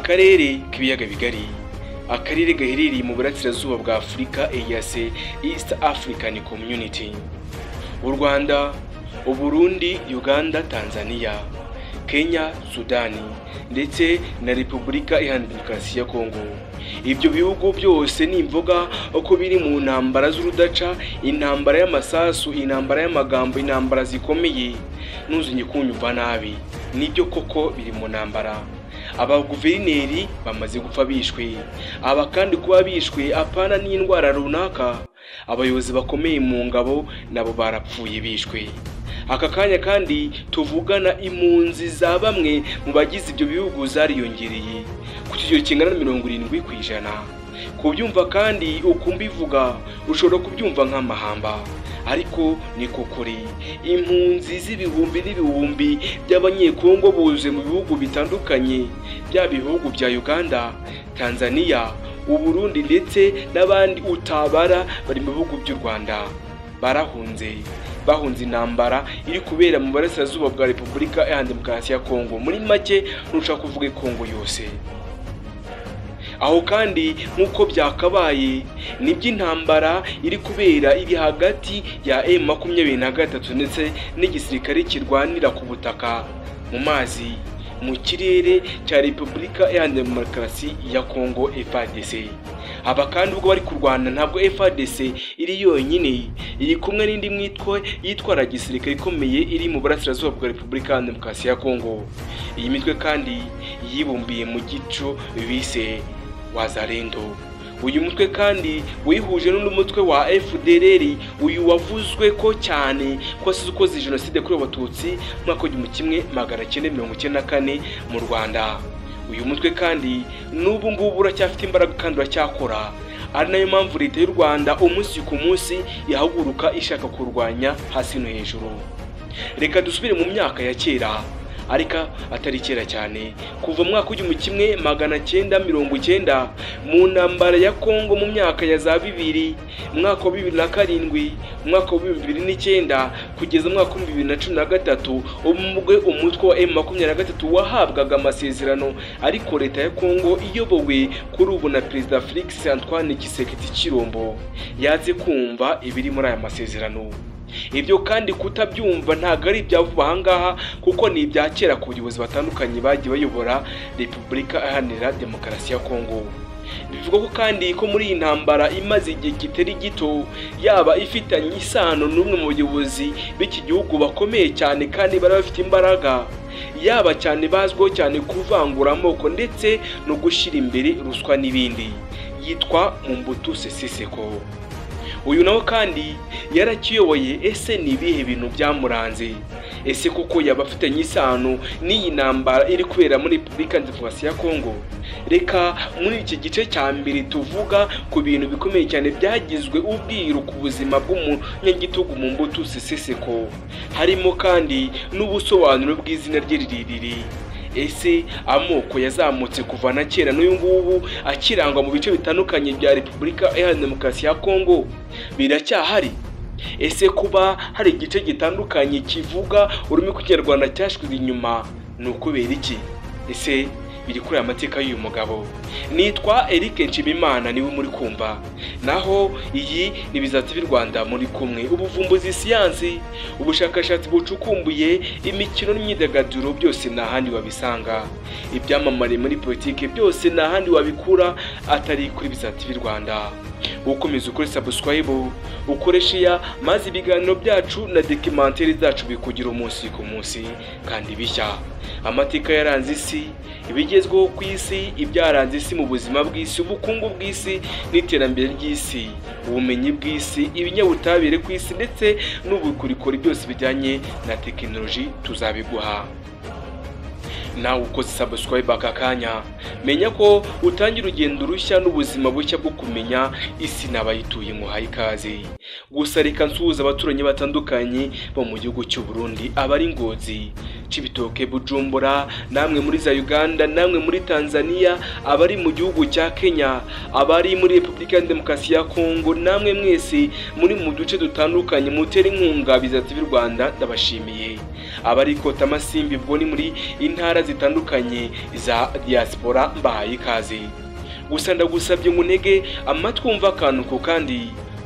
Akarere k'ibiyaga bigari, akarere gaherereye mu burasirazuba bwa Afurika, EAC, East African Community. U Rwanda, Uburundi, Uganda, Tanzania, Kenya, Sudani ndetse na Repubulika Iharanira Demokarasi ya Kongo. Ibyo bihugu byose nimvuga ko biri mu ntambara z'urudaca, intambara y'amasasu, intambara y'amagambo, intambara zikomeye, ntuzongere kunyumva nabi. Nibyo koko biri mu ntambara. Abaguverineri bamaze gupfa bishwe, aba kandi kuba bishwe apana n'indwara runaka, abayobozi bakomeye mu ngabo nabo barapfuye bishwe. Aka kanya kandi tuvugana impunzi za bamwe mu bagize ibyo bihugu zariyongereye ku kigero kingana na 70%. Kubyumva kandi ukumbivuga ushobora kubyumva nk'amahamba, ariko niko kuri. Impunzi z'ibihumbi n'ibihumbi by'Abanyekongo buzuye mu bihugu bitandukanye, bya bihugu bya Uganda, Tanzania, Uburundi ndetse n'abandi utabara bari mu bihugu by'u Rwanda. Barahunze, bahunze intambara iri kubera mu burasirazuba bwa Repubulika Iharanira Demokarasi ya Kongo. Muri make ntushaka kuvuga Kongo yose. Aho kandi nk'uko byakabaye nibyo intambara iri kubera iri hagati ya M23 ndetse n'igisirikare kirwanira ku butaka, mu mazi, mu kirere cya Repubulika Iharanira Demokarasi ya Kongo FARDC. Aba kandi ubwo bari kurwana ntabwo FARDC iri yonyine, iri kumwe n'indi mitwe yitwara gisirikare ikomeye iri mu burasirazuba bwa Repubulika Iharanira Demokarasi ya Kongo. Iyi mitwe kandi yibumbiye mu gico bise Wazalendo. Uyu mutwe kandi wihuje n'undi mutwe wa FDLR, uyu wavuzwe ko cyane ko asize ukoze jenoside kuri Abatutsi mwaka 1994 mu Rwanda. Uyu mutwe kandi n'ubu ngubu uracyafite imbaraga kandi uracyakora, ari nayo mpamvu leta y'u Rwanda umunsi ku munsi ihaguruka ishaka kurwanya hasi no hejuru. Reka dusubire mu myaka ya kera, ariko atari kera cyane, kuva mwaka 1990 mu ntambara ya Kongo mu myaka ya za 2000, mwaka wa 2007, mwaka wa 2009 kugeza mwaka wa 2013, ubwo umutwe wa M23 wahabwaga amasezerano, ariko leta ya Kongo iyobowe kuri ubu na Perezida Felix Antoine Tshisekedi Tshilombo yaze kumva ibiri muri aya masezerano. Ibyo kandi kutabyumva ntabwo ari ibya vuba ahangaha, kuko ni ibya kera ku bayobozi batandukanye bagiye bayobora Repubulika Iharanira Demokarasi ya Kongo. Bivugwa ko kandi ko muri iyi ntambara imaze igihe kitari gito yaba ifitanye isano n'umwe mu bayobozi b'iki gihugu bakomeye cyane kandi bari bafite imbaraga, yaba cyane bazwiho cyane kuvangura amoko ndetse no gushyira imbere ruswa n'ibindi, yitwa Mobutu Sese Seko. Uyu nawe kandi yarakiyoboye. Ese ni ibihe bintu byamuranze? Ese koko yaba afitanye isano n'iyi ntambara iri kubera muri Repubulika Demokarasi ya Kongo? Reka muri iki gice cya mbere tuvuga ku bintu bikomeye cyane byagizwe ubwiru ku buzima bw'umunyagitugu Mobutu Sese Seko, harimo kandi n'ubusobanuro bw'izina rye rirerire. Ese amoko yazamutse kuva na kera n'uyu ngubu akirangwa mu bice bitandukanye bya Repubulika Iharanira Demokarasi ya Kongo biracyahari? Ese kuba hari igice gitandukanye kivuga ururimi rw'ikinyarwanda cyashyizwe inyuma ni ukubera iki? Ese biri kuri aya mateka y'uyu mugabo? Nitwa Eric Nshimimana, niwe muri kumva, naho iyi ni Bizatsi by'u Rwanda muri kumwe. Ubuvumbuzi, siyansi, ubushakashatsi bucukumbuye, imikino n'imyidagaduro byose nta handi wabisanga. Ibyamamare muri politiki byose nta handi wabikura atari kuri Bizatsi by'u Rwanda. Ukomeza ukore subscribe, ukore share, maze ibiganiro byacu na documentaire zacu bikugira umunsi ku munsi kandi bishya. Amateka yaranze isi, ibigezweho ku isi, ibyaranze isi mu buzima bw'isi, ubukungu bw'isi n'iterambere ry'isi, ubumenyi bw'isi, ibinyabutabire ku isi ndetse n'ubukorikori byose bijyanye na tekinoloji tuzabiguha. Nawe ukoze subscribe aka kanya, menya ko utangira urugendo rushya n'ubuzima bushya bwo kumenya isi n'abayituye. Muhaye ikaze. Gusa reka nsuhuza abaturanyi batandukanye bo mu gihugu cy'u Burundi, abari Ngozi, Cibitoke, Bujumbura, namwe muri za Uganda, namwe muri Tanzania, abari mu gihugu cya Kenya, abari muri Repubulika ya Demokarasi ya Kongo, namwe mwese muri mu duce dutandukanye mutera inkunga Biza TV Rwanda, ndabashimiye. Abari Kota Masimbi, ubwo ni muri intara zitandukanye za diaspora, mbahaye ikaze. Gusa ndagusabye ngo untege amatwi wumve akantu ko kandi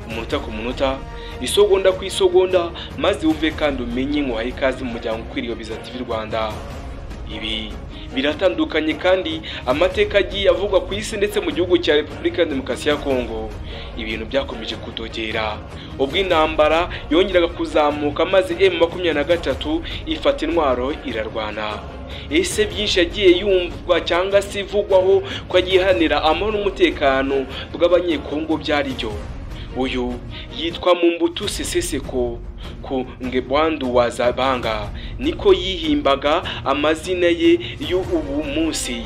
umunota ku munota, isogonda ku isogonda, maze wumve kandi umenye ngo uhaye ikaze mu muryango ukwiriye wa Biza TV Rwanda. Ibi biratandukanye kandi amateka agiye avugwa ku isi ndetse mu gihugu cya Repubulika ya Demokarasi ya Kongo. Ibintu byakomeje kudogera ubwo intambara yongeraga kuzamuka, maze M23 ifata intwaro irarwana. Ese byinshi yagiye yumvwa cyangwa se ivugwaho ko agihanira amahoro n'umutekano bw'abanyekongo byari byo? Uyu yitwa Mobutu Sese Seko ku Ngebwandu wa Zabanga, niko yihimbaga amazina ye y'ubu munsi.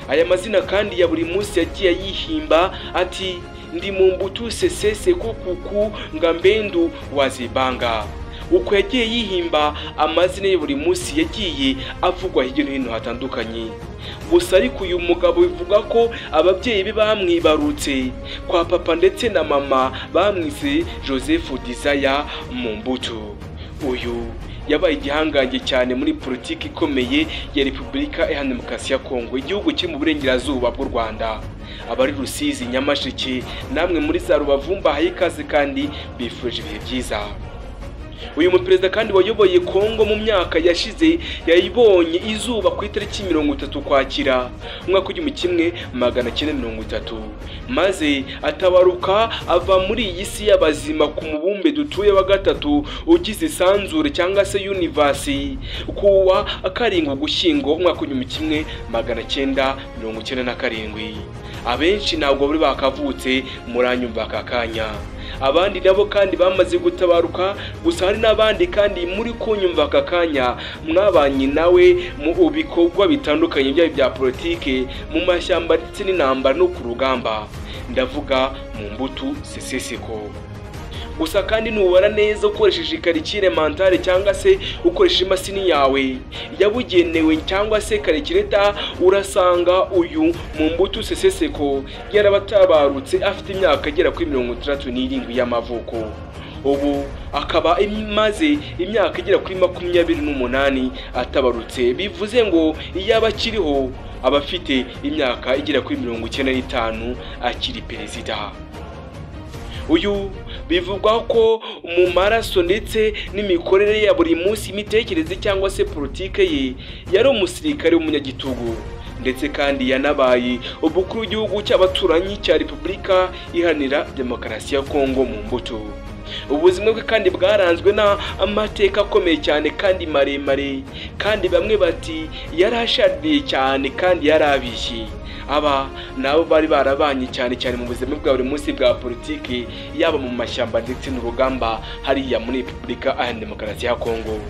Aya mazina kandi ya buri munsi yagiye yihimba ati ndi Mobutu Sese Seko kuku Ngambendu wa Zibanga. Uko yagiye yihimba amazina ye buri munsi yagiye avugwa hirya no hino hatandukanye. Gusa ariko uyu mugabo bivuga ko ababyeyi be bamwibarutse kwa papa ndetse na mama bamwise Joseph Desire Mobutu. Uyu yabaye igihangange cyane muri politiki ikomeye ya Repubulika Iharanira Demokarasi ya Kongo, igihugu kiri mu burengerazuba bw'u Rwanda. Abari Rusizi, Nyamasheke, namwe muri za Rubavu mbahaye ikaze kandi bifuje ibihe byiza. Uyu muperezida kandi wayoboye Kongo mu myaka yashize yayibonye izuba ku itariki 30 Ukwakira umwaka 1930, maze atabaruka ava muri iyi si y'abazima ku mubumbe dutuye wa gatatu ugize isanzure cyangwa se universe kuwa 7 Ugushyingo umwaka 1997. Abenshi ntabwo bari bakavutse muranyumva aka kanya, abandi nabo kandi bamaze gutabaruka. Gusa hari n'abandi kandi muri kunyumva aka kanya mwabanye nawe mu bikorwa bitandukanye byaba bya politike, mu mashyamba ndetse n'intambara no ku rugamba. Ndavuga Mobutu Sese Seko. Gusa kandi nubara neza ukoresheje calcul mentale cyangwa se ukoresheje imashini yawe yabugenewe cyangwa se calculator, urasanga uyu Mobutu Sese Seko yarabatabarutse afite imyaka igera kuri 67 y'amavuko. Ubu akaba imaze imyaka igera kuri 28 atabarutse, bivuze ngo iyo aba akiriho aba afite imyaka igera kuri 95 akiri perezida. Uyu bivugwa ko mu maraso ndetse n'imikorere ya buri munsi, imitekerereze cyangwa se politike ye, yari umusirikare w'umunyagitugu, ndetse kandi yanabaye umukuru w'igihugu cy'abaturanyi cya Repubulika Iharanira Demokarasi ya Kongo mu mbuto. Ubuzima bwe kandi bwaranzwe n'amateka akomeye cyane kandi maremare, kandi bamwe bati yarashariye cyane kandi yarabishye. Aba nabo bari barabanye cyane cyane mu buzima bwa buri munsi bwa politiki, yaba mu mashyamba ndetse n'urugamba hariya muri Repubulika Iharanira Demokarasi ya Kongo.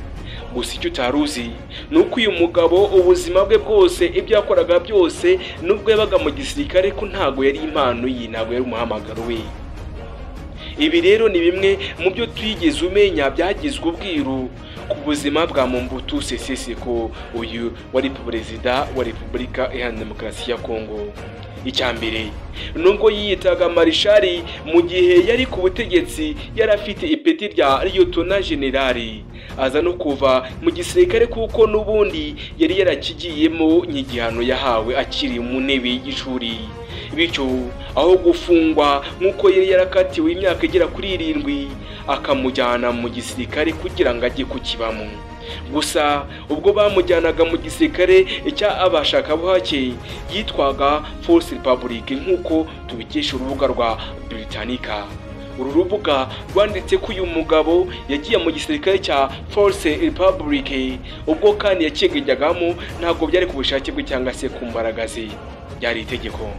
Gusa icyo utaruzi ni uko uyu mugabo ubuzima bwe bwose, ibyo yakoraga byose, nubwo yabaga mu gisirikare, ko ntago yari impano ye, ntago yari umuhamagaro we. Ibi rero ni bimwe mu byo twigeze umenya byagizwe ubwiru ku buzima bwa Mobutu Sese Seko, uyu wari perezida wa Repubulika Iharanira Demokarasi ya Kongo. Icya mbere, nubwo yiyitaga marishari mu gihe yari ku butegetsi, yari afite ipeti rya Lieutenant General, aza no kuva mu gisirikare kuko n'ubundi yari yarakigiyemo nk'igihano yahawe akiri mu ntebe y'ishuri. Bityo aho gufungwa nk'uko yari yarakatiwe imyaka igera kuri 7, akamujyana mu gisirikare kugira ngo ajye kukibamo. Gusa ubwo bamujyanaga mu gisirikare cya abashakabuhake yitwaga Force Republic, nk'uko tubikesha urubuga rwa Britannica. Uru rubuga rwanditse ko uyu mugabo yagiye mu gisirikare cya Force Republic, ubwo kandi yakigijyagamo ntabwo byari ku bushake bwe cyangwa se ku mbaraga ze, byari itegeko.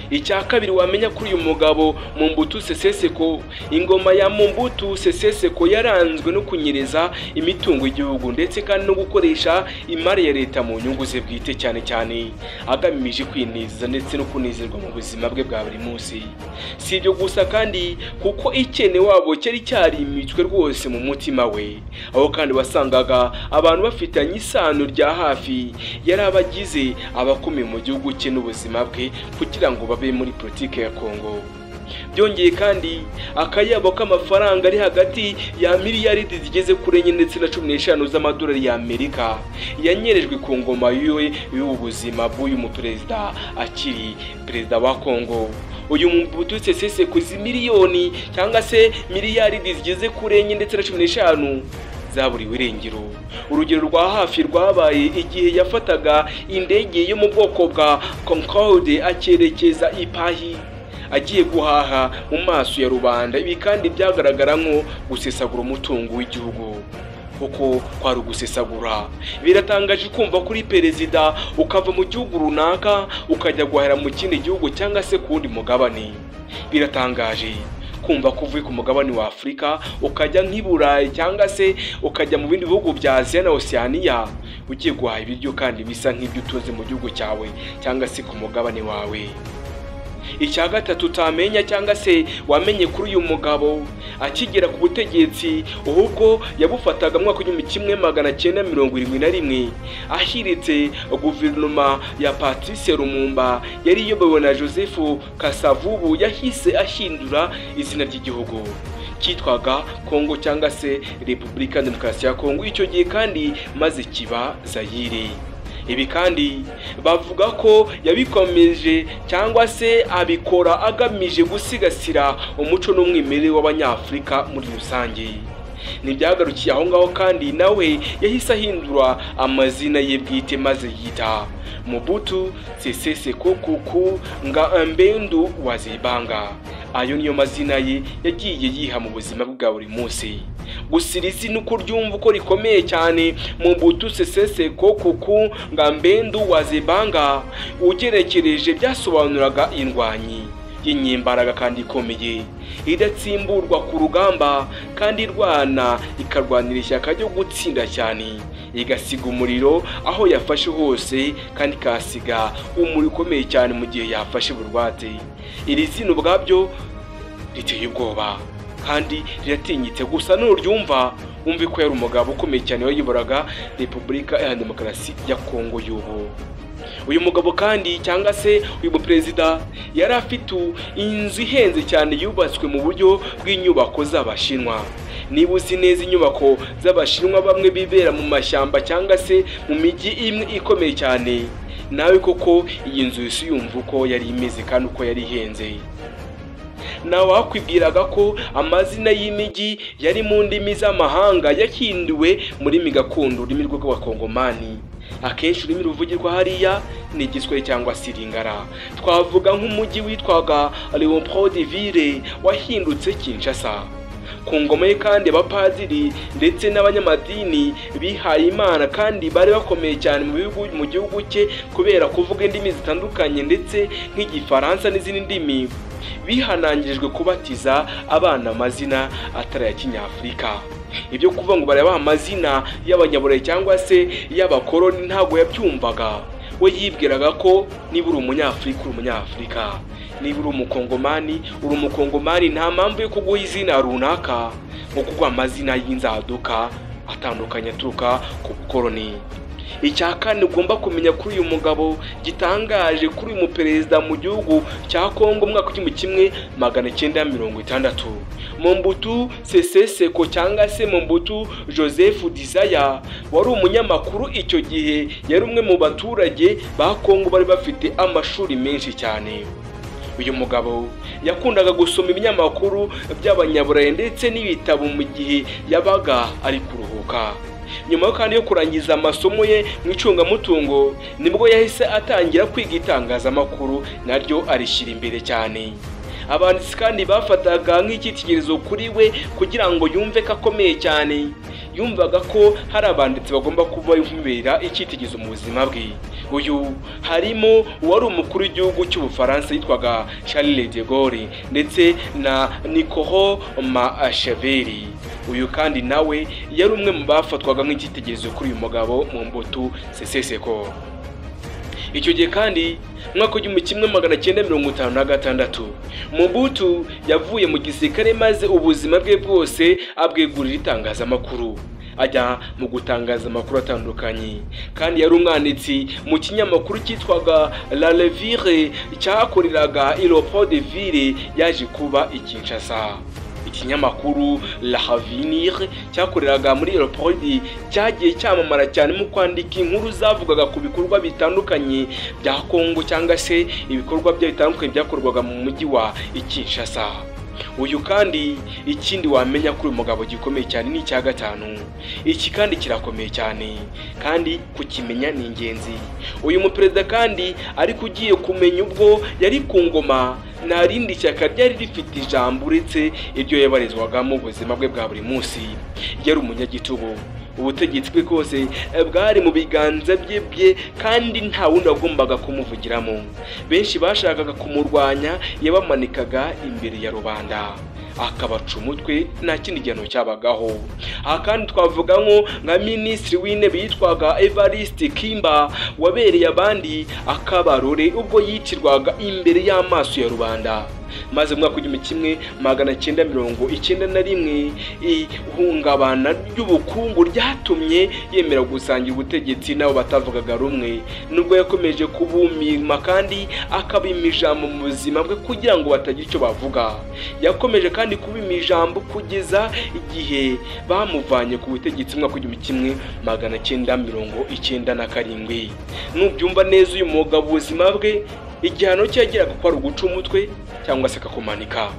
Icya kabiri wamenya kuri uyu mugabo Mobutu Sese Seko, ingoma ya Mobutu Sese Seko yaranzwe no kunyereza imitungo y'igihugu ndetse kandi no gukoresha imari ya leta mu nyungu ze bwite, cyane cyane agamije kwinezeza ndetse no kunezerwa mu buzima bwe bwa buri munsi. Si ibyo gusa kandi, kuko ikene wabo cyari cyarimitswe rwose mu mutima we, aho kandi wasangaga abantu bafitanye isano rya hafi yari abagize abakomeye mu gihugu cye n'ubuzima bwe kugira ngo babe muri politike ya Kongo. Byongeye kandi, akayabo k'amafaranga ari hagati ya miliyaridi zigeze kuri 4 ndetse na 15 z'amadolari y'Amerika yanyerejwe ku ngoma y'ubu buzima bw'uyu muperezida akiri perezida wa Kongo. Uyu Mobutu Sese Seko, izi miliyoni cyangwa se miliyaridi zigeze kuri 4 ndetse na 15 zaburiwe irengero. Urugero rwa hafi rwabaye igihe yafataga indege yo mu bwoko bwa Concorde akerekeza i Paris agiye guhaha mu maso ya rubanda. Ibi kandi byagaragara nko gusesagura umutungo w'igihugu, kuko kwari ugusesagura. Biratangaje kumva kuri perezida ukava mu gihugu runaka ukajya guhahira mu kindi gihugu cyangwa se ku wundi mugabane. Biratangaje kumva ko uvuye ku mugabane wa Afurika ukajya nk'i Burayi cyangwa se ukajya mu bindi bihugu bya Aziya na Oceania ugiye guhaha ibiryo kandi bisa nk'ibyo utunze mu gihugu cyawe cyangwa se ku mugabane wawe. Icya gatatu utamenya cyangwa se wamenye kuri uyu mugabo, akigera ku butegetsi ahubwo yabufataga mu mwaka 1971 ahiritse guverinoma ya Patrice Lumumba yari iyobowe na Joseph Kasavubu, yahise ahindura izina ry'igihugu cyitwaga Kongo cyangwa se Repubulika Demokarasi ya Kongo icyo gihe kandi, maze kiba Zayire. Ibi kandi bavuga ko yabikomeje cyangwa se abikora agamije gusigasira umuco n'umwimerere w'Abanyafurika muri rusange. Ntibyagarukiye aho ngaho kandi, nawe yahise ahindura amazina ye bwite maze yita Mobutu Sese Seko Kuku nga Mbendu wa Zibanga. Ayo niyo mazina ye yagiye yiha mu buzima bwa buri munsi. Gusa iri zina uko ryumva uko rikomeye cyane, Mobutu Sese Seko Kuku nga Mbendu wa Zibanga, ugerekereje byasobanuraga indwanyi y'inyembaraga kandi ikomeye, idatsimburwa ku rugamba, kandi irwana ikarwanira ishyaka ryo gutsinda cyane, igasiga umuriro aho yafashe hose, kandi ikahasiga umuriro ukomeye cyane mu gihe yafashe burwate. Iri zina ubwabyo riteye ubwoba kandi riratinyitse, gusa nuryumva wumve ko yari umugabo ukomeye cyane wayoboraga Repubulika Iharanira Demokarasi ya Kongo y'ubu. Uyu mugabo kandi cyangwa se uyu muperezida yari afite inzu ihenze cyane yubatswe mu buryo bw'inyubako z'Abashinwa. Niba uzi neza inyubako z'Abashinwa bamwe bibera mu mashyamba cyangwa se mu mijyi imwe ikomeye cyane, nawe koko iyi nzu yose yumva uko yari imeze kandi uko yari ihenze. Nawe wakwibwiraga ko amazina y'imijyi yari mu ndimi z'amahanga yahinduwe muri gakondo, ururimi rw'Abakongomani. Akenshi ururimi ruvugirwa hariya ni Igiswahili cyangwa se Ilingala. Twavuga nk'umujyi witwaga Leopoldville wahindutse Kinshasa. Ku ngoma ye kandi, abapadiri ndetse n'abanyamadini bihaye Imana kandi bari bakomeye cyane mu gihugu cye kubera kuvuga indimi zitandukanye ndetse nk'Igifaransa n'izindi ndimi, bihanangirijwe kubatiza abana amazina atari aya kinyafurika. Ibyo kuvuga ngo barabaha amazina y'Abanyaburayi cyangwa se y'abakoroni ntabwo yabyumvaga. We yibwiraga ko niba uri Umunyafurika uri Umunyafurika, niba uri Umukongomani uri Umukongomani, nta mpamvu yo kuguha izina runaka nko kuguha amazina y'inzaduka atandukanye aturuka ku bukoroni. Icya kane ugomba kumenya kuri uyu mugabo gitangaje kuri uyu muperezida mu gihugu cya Kongo, umwaka 1960, Mobutu Sese Seko cyangwa se Mobutu Joseph Desire wari umunyamakuru icyo gihe, yari umwe mu baturage ba Kongo bari bafite amashuri menshi cyane. Uyu mugabo yakundaga gusoma ibinyamakuru by'Abanyaburayi ndetse n'ibitabo mu gihe yabaga ari kuruhuka. Nyuma kandi yo kurangiza amasomo ye mu icungamutungo, nibwo yahise atangira kwiga itangazamakuru, naryo arishyira imbere cyane. Abanditsi kandi bafataga nk'icyitegererezo kuri we kugira ngo yumve ko akomeye cyane. yumvaga ko hari abanditsi bagomba kuba bamubera icyitegererezo mu buzima bwe. Uyu harimo uwari umukuru w'igihugu cy'Ubufaransa yitwaga Charles de Gaulle ndetse na Niccolo Machiavelli. Uyu kandi nawe yari umwe mu bafatwaga nk'icyitegererezo kuri uyu mugabo Mobutu Sese Seko. Icyo gihe kandi mwaka 1956 Mobutu yavuye mu gisirikare maze ubuzima bwe bwose abwegurira itangazamakuru, ajya mu gutangaza amakuru atandukanye. Kandi yari umwanditsi mu kinyamakuru cyitwaga La Revire cyakoreraga i Leopoldville, yaje kuba i Kinshasa. Ikinyamakuru La Avenir cyakoreraga muri Leopold cyagiye cyamamara cyane mu kwandika inkuru zavugaga ku bikorwa bitandukanye bya Kongo cyangwa se ibikorwa bitandukanye byakorwaga mu mujyi wa Kinshasa. Uyu kandi ikindi wamenya kuri uyu mugabo gikomeye cyane ni icya gatanu. Iki kandi kirakomeye cyane kandi kukimenya ni ingenzi. Uyu muperezida kandi ariko ugiye kumenya ubwo yari ku ngoma nta rindi shyaka ryari rifite ijambo uretse iryo yabarizwagamo ubuzima bwe bwa buri munsi. Yari umunyagitugu, ubutegetsi bwe bwose bwari mu biganza bye kandi nta wundi wagombaga kumuvugiramo. Benshi bashakaga kumurwanya yabamanikaga imbere ya rubanda akabaca umutwe, nta kindi gihano cyabagaho. Aha kandi twavuga nko nka minisitiri w'intebe yitwaga Evariste Kimba wabereye abandi akabarore ubwo yicirwaga imbere y'amaso ya rubanda. Maze mu mwaka 1991 ihungabana ry'ubukungu ryatumye yemera gusangira ubutegetsi nabo batavugaga rumwe, nubwo yakomeje kubumima kandi akabima ijambo mu buzima bwe kugira ngo batagira icyo bavuga. Yakomeje kandi kubima ijambo kugeza igihe bamuvanye ku butegetsi mu mwaka 1997. Nubyumva neza uyu mugabo ubuzima bwe igihano cye yagiraga ko ari uguca umutwe cyangwa se akakumanika.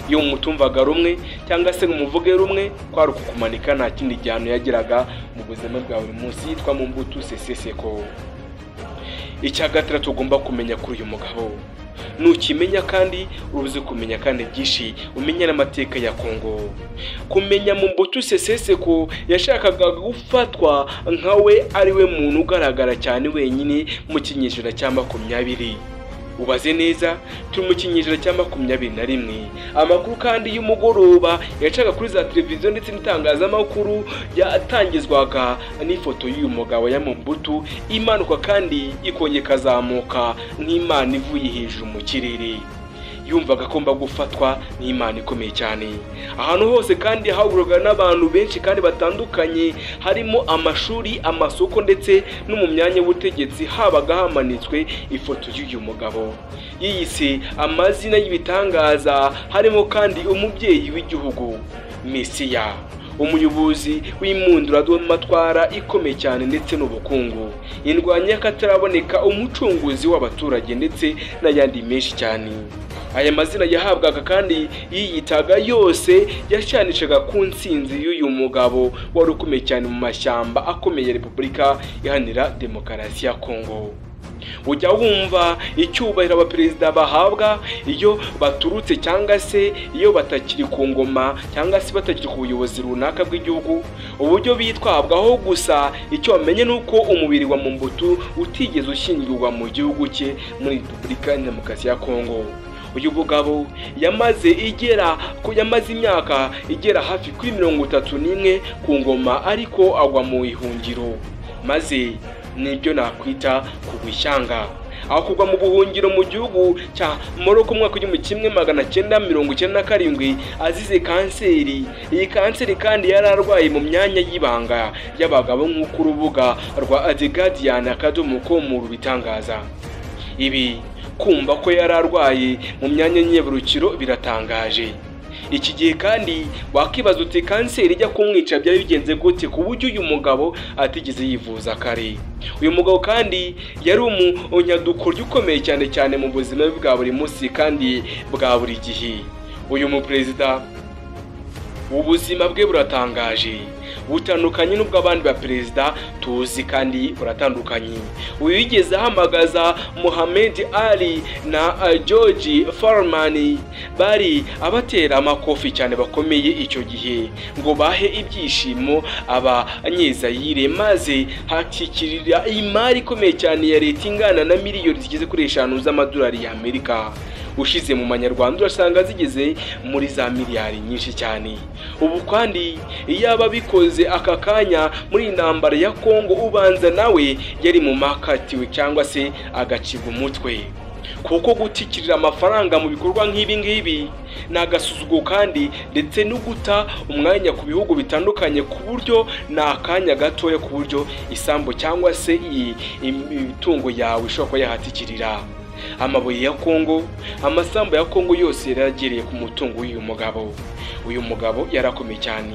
Iyo mutumvaga rumwe cyangwa se umuvuge rumwe kwari ukukumanika, nta kindi gihano yagiraga mu buzima bwa buri munsi. Yitwa Mobutu Sese Seko. Icya gatandatu ugomba kumenya kuri uyu mugabo, nukimenya kandi uruze kumenya kandi byinshi, umenya n'amateka ya Kongo. Kumenya Mobutu Sese Seko yashakaga gufatwa nkawe ari we muntu ugaragara cyane wenyine mu kinyejana cya 20. Ubaze neza turi mu kinyejana cya 21. Amakuru kandi y'umugoroba yacaga kuri za televiziyo ndetse n'itangazamakuru yatangizwaga n'ifoto y'uyu mugabo ya Mobutu imanuka kandi ikongera ikazamuka nk'Imana ivuye hejuru mu kirere. Yumvaga agomba gufatwa n'Imana ikomeye cyane. Ahantu hose kandi hahurwaga n'abantu benshi kandi batandukanye, harimo amashuri, amasoko ndetse no mu myanya y'ubutegetsi habaga hamanitswe ifoto y'uyu mugabo. Yiyise amazina y'ibitangaza, harimo kandi umubyeyi w'igihugu, Mesiya, umuyobozi w'impunduramatwara ikomeye cyane ndetse n'ubukungu, indwanyi y'akataraboneka, umucunguzi w'abaturage ndetse n'ayandi menshi cyane. Aya mazina yahabwaga kandi yiyitaga yose yashanishaga ku nsinzi y'uyu mugabo wari ukomeye cyane mu mashyamba akomeye ya Repubulika Iharanira Demokarasi ya Kongo. Ujya wumva icyubahiro abaperezida bahabwa iyo baturutse cyangwa se iyo batakiri ku ngoma cyangwa se batakiri ku buyobozi runaka bw'igihugu, uburyo bitwabwaho. Gusa icyo wamenye ni uko umubiri wa Mobutu utigeze ushyingurwa mu gihugu cye muri Repubulika Iharanira Demokarasi ya Kongo. Uyu mugabo yamaze imyaka igera hafi kuri 31 ku ngoma, ariko agwa mu ihungiro, maze nibyo nakwita kugwa ishyanga. Aho kugwa mu buhungiro mu gihugu cya Morocco mu mwaka 1997 azize kanseri. Iyi kanseri kandi yari arwaye mu myanya y'ibanga y'abagabo nk'uko urubuga rwa The Guardian .com rubitangaza. Ibi kumva ko yari arwaye mu myanya y'imyororokere biratangaje. Iki gihe kandi wakibaza uti kanseri ijya kumwica byari bigenze gute ku buryo uyu mugabo atigeze yivuza kare. Uyu mugabo kandi yari umunyadukoryo ukomeye cyane cyane mu buzima bwa buri munsi kandi bwa buri gihe. Uyu muperezida ubuzima bwe buratangaje. Butandukanye n'ubw'abandi ba perezida tuzi kandi buratandukanye. Uyu yigeze ahamagaza Muhammad Ali na George Foreman, bari abatera amakofi cyane bakomeye icyo gihe, ngo bahe ibyishimo abanyezayire, maze hakikirira imari ikomeye cyane ya leta ingana na miliyoni zigeze kuri 5 z'amadolari y'Amerika. Ushize mu manyarwanda urasanga zigeze muri za miliyari nyinshi cyane. Ubu kandi iyaba bikoze aka kanya muri intambara ya Kongo, ubanza nawe yari mu makatiwe cyangwa se agacibwa umutwe, kuko gutikirira amafaranga mu bikorwa nk'ibi ngibi ni agasuzugo kandi ndetse no guta umwanya ku bihugu bitandukanye, ku buryo ni akanya gatoya ku buryo isambu cyangwa se imitungo yawe ishobora kuba yahatikirira. Amabuye ya Kongo, amasambu ya Kongo yose yaragereye ku mutungo w'uyu mugabo. Uyu mugabo yarakomeye cyane.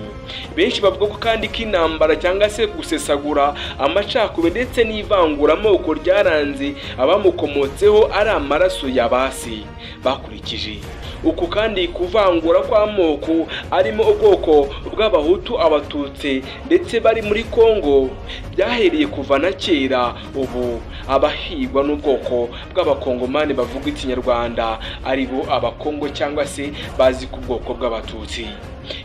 Benshi bavuga ko kandi k'intambara cyangwa se gusesagura amacakubiri ndetse n'ivanguramoko ryaranze abamukomotseho ari amaraso y'abasi bakurikije. Uku kandi kuvangura kw'amoko arimo ubwoko bw'abahutu, abatutsi ndetse bari muri Kongo byahereye kuva na kera. Ubu abahigwa n'ubwoko bw'abakongomani bavuga ikinyarwanda ari bo abakongo cyangwa se bazi ku bwoko bw'abatutsi.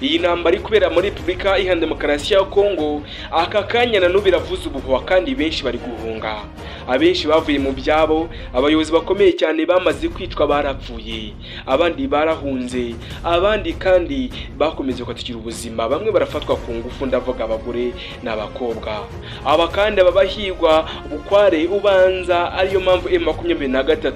Iyi ntambara kubera muri Repubulika Iharanira Demokarasi ya Kongo aka kanya na n'ubu iravuza ubuhuha kandi benshi bari guhunga. Abenshi bavuye mu byabo, abayobozi bakomeye cyane bamaze kwicwa barapfuye, abandi barahunze, abandi kandi bakomeje kwatira ubuzima, bamwe barafatwa ku ngufu, ndavuga abagore n'abakobwa. Aba kandi ababahigwa bukware ubanza ariyo mpamvu M23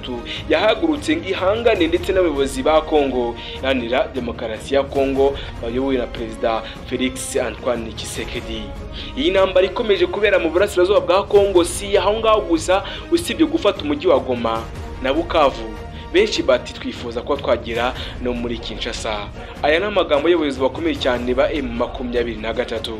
yahagurutse ngo ihangane ndetse n'abayobozi ba Kongo iharanira Demokarasi ya Kongo bayobowe na Perezida Felix Antoine Tshisekedi. Iyi ntambara ikomeje kubera mu burasirazuba bwa Kongo si aho ngaho gusa, usibye gufata umujyi wa Goma na Bukavu, benshi bati twifuza ko twagira no muri Kinshasa. Aya ni amagambo y'abayobozi bakomeye cyane ba M23.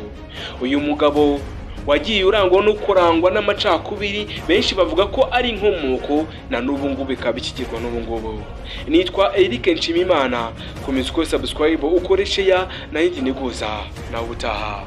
Uyu mugabo wagiye urangwa no kurangwa n'amacakubiri, benshi bavuga ko ari inkomoko na n'ubu ngubu bikaba bikigirwa n'ubu ngubu. Nitwa Eric Nshimimana, komeza ukore subscribe, ukore share na yindi niguza nawe utaha.